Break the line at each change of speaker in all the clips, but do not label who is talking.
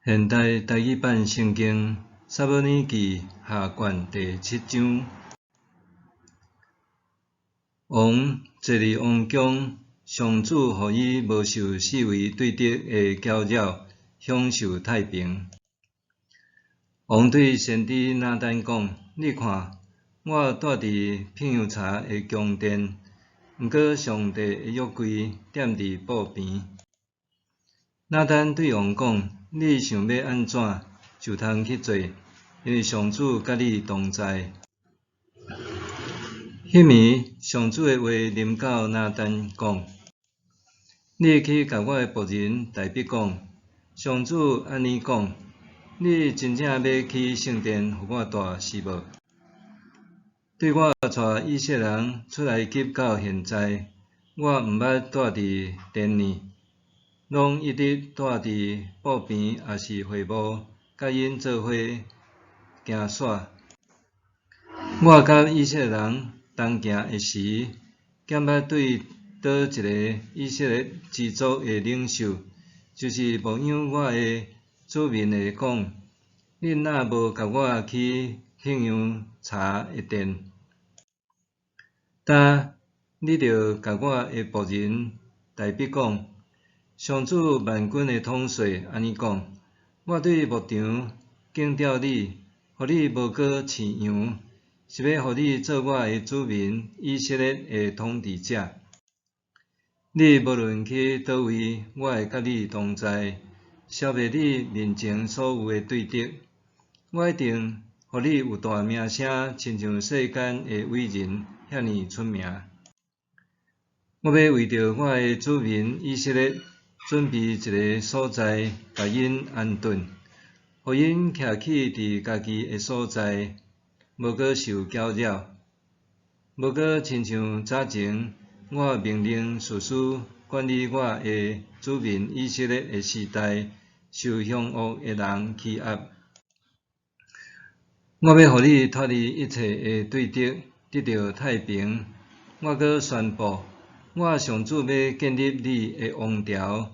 現代台語版聖經撒母耳記下卷第七章，王坐佇王宮，上主予伊無受四圍對敵的攪擾，享受太平。王對先知拿單講：你看，我蹛佇噴香柴的宮殿，毋過上帝的約櫃踮佇布棚。拿單對王講：你想欲按怎，就通去做，因為上主佮你同在。彼暝，上主的話臨到拿單講：你去共我的僕人大衛講，上主按呢講：你真正欲起聖殿予我蹛是無？對我帶以色列人出埃及到現在，我毋捌蹛佇殿裡，攏一直蹛佇布棚抑是會幕，佮𪜶做伙行徙。我佮以色列人同行的時，敢捌對佗一个以色列支族的領袖，就是牧養我的子民的講：恁若無共我起噴香柴的殿，今你著共我的僕人大衛講：上主萬軍的統帥按呢講：我對牧場揀調你，予你無閣飼羊，是欲予你做我的子民以色列的統治者。你無論去佗位，我會佮你同在，消滅你面前所有的對敵。我一定予你有大名聲，親像世間的偉人遐爾出名。我欲為著我的子民以色列準備一个所在，共𪜶安頓，予𪜶徛起佇家己的所在，無閣受攪擾，無閣親像早前我命令士師管理我的子民以色列的時代，受兇惡的人欺壓。我欲予你脫離一切的對敵，得著太平。我閣宣布，我上主欲建立你的王朝，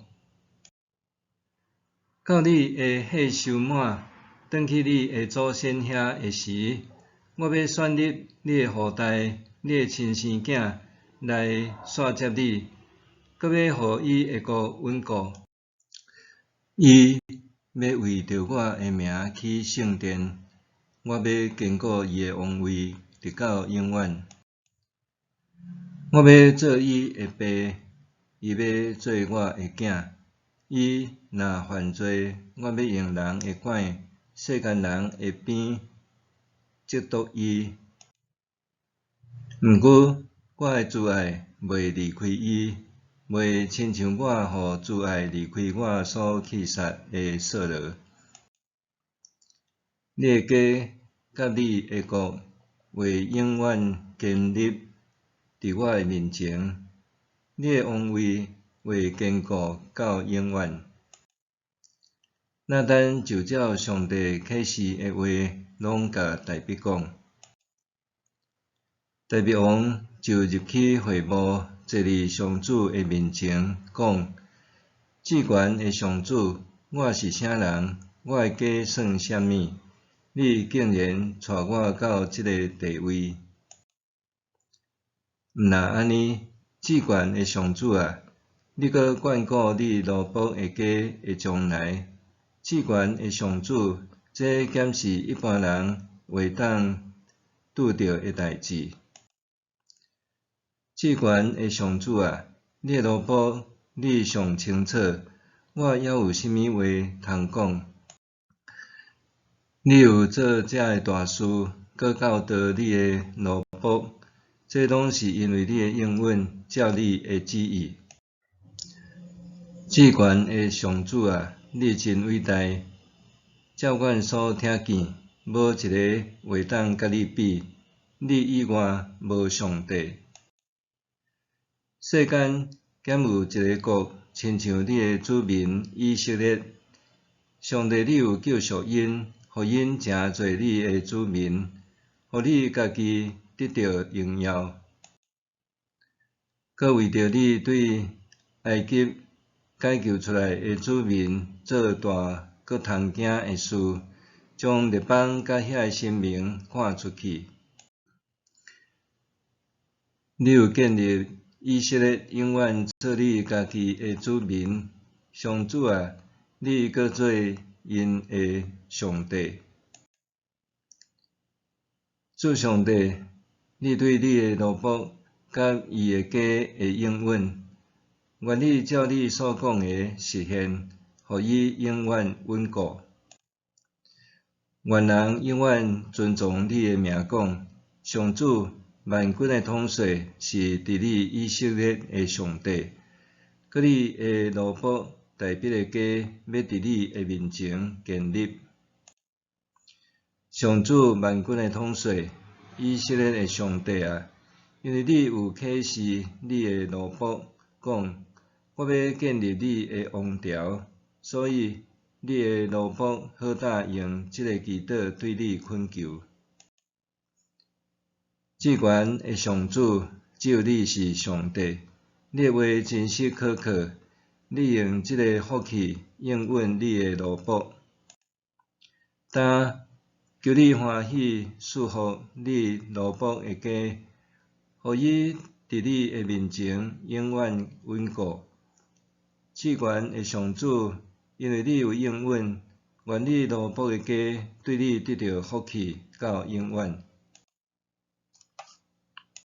到你的歲壽滿，轉去你的祖先遐的時，我欲選立你的後代，你的親生囝來紲接你，閣欲予伊的國穩固。伊欲為著我的名起聖殿，我欲堅固伊的王位，直到永遠。我欲做伊的爸，伊欲做我的囝。伊若犯罪，我欲用人的拐，世間人的鞭責毒伊。毋過，我的慈愛袂離開伊，袂親像我予慈愛離開我所棄殺的掃羅。你的家佮你的國會永遠堅立佇我的面前，你的王位會堅固到永遠。拿單就照上帝啟示的話，攏共大衛講。大衛王就入去會幕，坐佇上主的面前，講：至懸的上主，我是啥人？我的家算啥物？你竟然帶我到這个地位？毋若按呢，至懸的上主啊，你閣眷顧你奴僕的家的將來。至懸的上主，這敢是一般人會當拄著的代誌？至懸的上主啊，你的奴僕你上清楚，我猶有啥物話通講？你有做這个大事，閣教導你的奴僕，這攏是因為你的應允，照你的旨意。至懸的上主啊，你真偉大，照阮所聽見，無一个會當佮你比，你以外無上帝。世間敢有一个國，親像你的子民以色列？上帝，你有救贖𪜶，予𪜶成做你的子民，予你家己得著榮耀。閣為著你對埃及解救出來的子民做大閣通驚的事，將列邦佮遐的神明趕出去。你有建立以色列永遠做你家己的子民，上主啊，你閣做𪜶的上帝。主上帝，你對你的奴僕佮伊的家的應允，願你照你所講的實現，予伊永遠穩固。願人永遠尊崇你的名，講：上主萬軍的統帥是治理以色列的上帝，閣你的奴僕大衛的家欲佇你的面前建立。上主萬軍的統帥，以色列的上帝啊，因為你有啟示你的奴僕，講：我欲建立你的王朝，所以你的奴僕好膽用這个祈禱對你懇求。至懸的上主，只有你是上帝，你的話真實可靠，你用這个福氣應允你的奴僕。今求你歡喜賜福你奴僕的家，予伊佇你的面前永遠穩固。至懸的上主，因為你有應允，願你奴僕的家對你得著福氣到永遠。